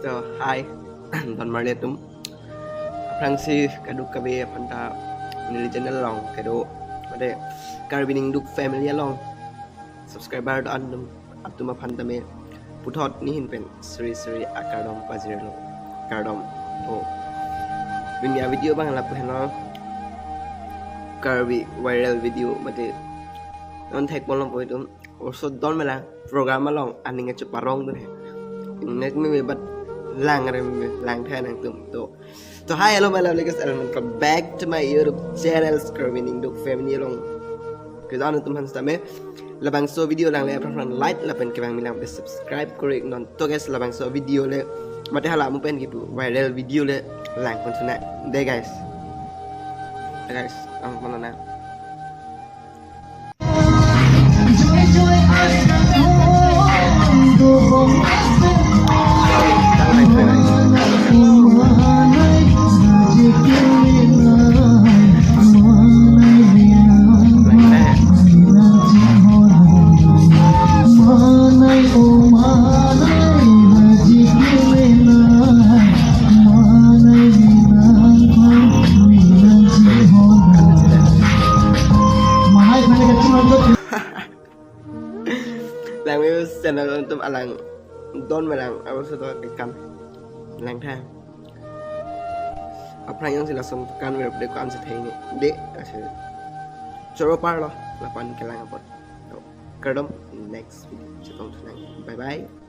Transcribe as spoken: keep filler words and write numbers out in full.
So, hi, don marli atum. Aphrangsi kadokave aphan ta neli channel along kedo, mate Karbi Ningduk family along subscriber do-an atum, atum aphan tame puthot nehin pen suri suri akardom pajirlo. Kardom. To, pini a-video abang lapu heno, Karbi viral video, mate non thek polong po itum. Oso don melang program along aning achu parong dun he. Ingnek me me bat lang re me lang the nangtum to. To hi, hello my lovely guys, and welcome back to my YouTube channel, Karbi Ningduk family along. Kedo-an atum aphan sitame labangso video langle aphrang aphrang like lapen kevang milang pe subscribe kori non. To guys, labangso video le mate hala mo pen kipu viral video le lang pon suna de guys. De guys, ang mana na. Langme channel atum alang don melang, abo so to kekan lang the. Aphrang jongsi lason kan ver de kan se thai ni de ase choro parlo lapen kelang apot. To, kardom, next video chetong thunang. Bye bye.